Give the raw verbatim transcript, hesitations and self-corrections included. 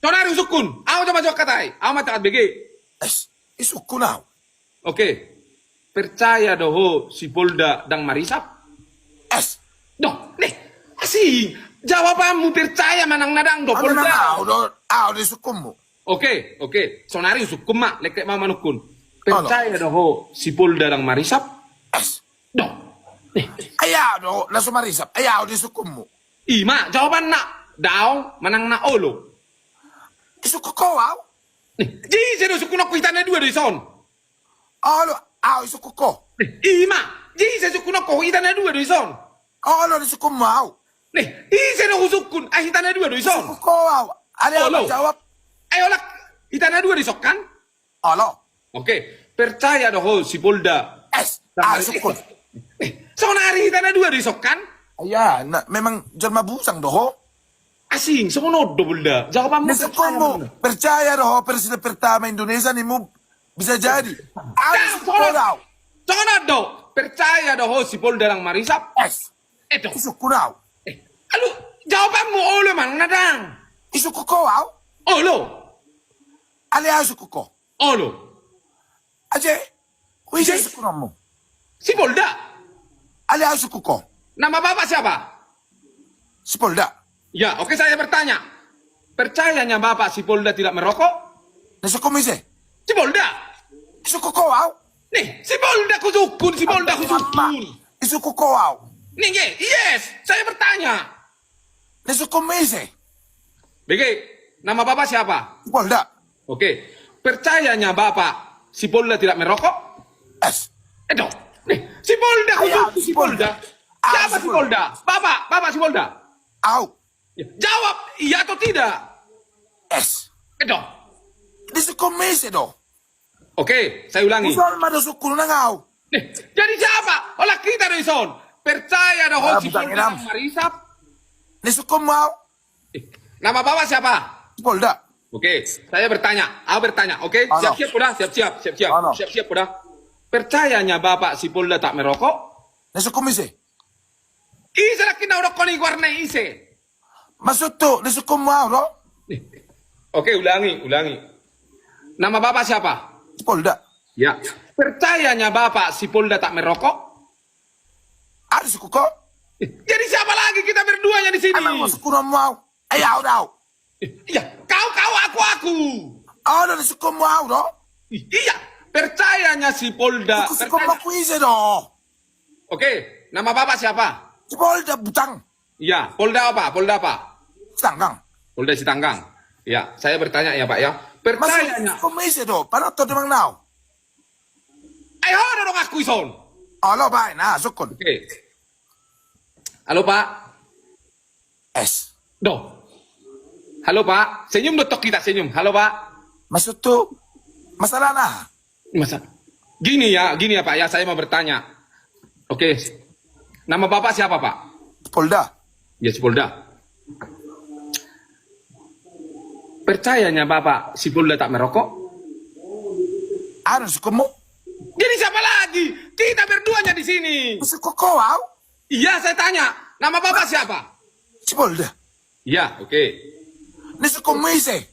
Sonari husungkun. Au ma jawab hatai. Au ma taat bege. Es, isungkun au. Oke. Percaya do ho si Polda ndang marisap? Es. Doh, nih. Asing. Jawabanmu percaya manang na ndang do Polda. Au do, au do isungkunmu. Oke, oke. Sonari husungkun ma, lekkek ma manungkun. Percaya do ho si Polda ndang marisap? Es. Doh. Nih. Ai au do, na so marisap. Ai au do isungkunmu. Ima, jawabanna. Daong, manang na olo. Isungkun ho au. Nih, jise do sungkunonku hita na dua do ison. Olo, au isungkun ho. Nih, ima, jise sungkunonku hita na dua do ison. Olo do isungkunmu au. Nih, ise do husungkun, ai hita na dua do ison. Isungkun ho au. Alai au jawab. Ai olo, hita na dua do ison kan? Olo. Oke, percaya do ho si Polda. Es, au isungkun. Nih, sonari hita na dua do ison kan? Iya, na, memang jelma bujang do ho. Asing, songon on do Polda. Jawabanmu percaya do ho presiden pertama Indonesia, ninmu bisa jadi. Au isungkun ho au. Songon on do. Percaya do ho si Polda ndang marisap? Es. Edo. Isungkun au. Eh, alu, jawabanmu olo manang na ndang? Isungkun ho au. Olo. Alai au isungkun ho. Olo. Aje, hu ise isungkunonmu? Si Polda. Alai au isungkun ho. Nama bapak siapa? Si Polda. Ya, oke, saya bertanya. Percayanya bapak si Polda tidak merokok? Na isungkunmu ise? Si Polda. Isungkun ho au. Nih, si Polda husungkun, si Polda husungkun. Isungkun ho au. Nih, yes, saya bertanya. Na isungkunmu ise? Bege, nama bapak siapa? Si Polda. Oke. Percayanya bapak, si Polda tidak merokok? Es. Edo. Nih, si Polda husungkun, si Polda. Siapa si Polda? Bapak, bapak si Polda. Au. Ya, jawab, iya atau tidak? Es. Edo. Disungkunmu ise do? Oke, saya ulangi. Hujalo ma do sungkun nang au. Nih, jadi siapa? Holan hita do ison. Percaya do ho si Polda ndang marisap? Na isungkunmu au. Nama bapak siapa? Si Polda. Oke, saya bertanya. Au bertanya, oke? Siap-siap, Polda. Siap-siap, siap-siap. Siap-siap, Polda. Percayanya bapak si Polda tak merokok? Na isungkunmu ise? Ise lagi na udah koni warna ise? Maksudhu, na isungkunmu au do? Oke, ulangi, ulangi. Nama bapak siapa? Si Polda. Ya. Percayanya bapak si Polda tak merokok? Au disungkun ho. Jadi siapa lagi kita berduanya di sini? Emang mau sungkunonmu au? Ai au do au. Iya, kau, kau, aku, aku. Au do na isungkunmu au do? Iya, percayanya si Polda. Isungkun ho ise do? Oke, nama bapak siapa? Si Polda butang. Iya, Polda apa? Polda apa? Sitanggang. Polda Sitanggang. Ya, saya bertanya ya, Pak ya. Percayanya. Isungkunmu ise do? Panoto demang nau. Ai ho do donganku ison. Olo, baen, na sungkun. Oke. Halo, Pak. Es. Doh. Halo, Pak. Senyum do tong hita, senyum. Halo, Pak. Maksudhu, masalah na? Masa, gini ya, gini ya, Pak ya, saya mau bertanya. Oke. Nama Bapak siapa, Pak? Polda. Ya, si Polda. Percayanya Bapak, si Polda tak merokok? Au do isungkunmu. Jadi siapa lagi? Kita berduanya di sini. Isungkun ho au. Iya, saya tanya. Nama Bapak siapa? Si Polda. Iya, oke. Na isungkunmu ise?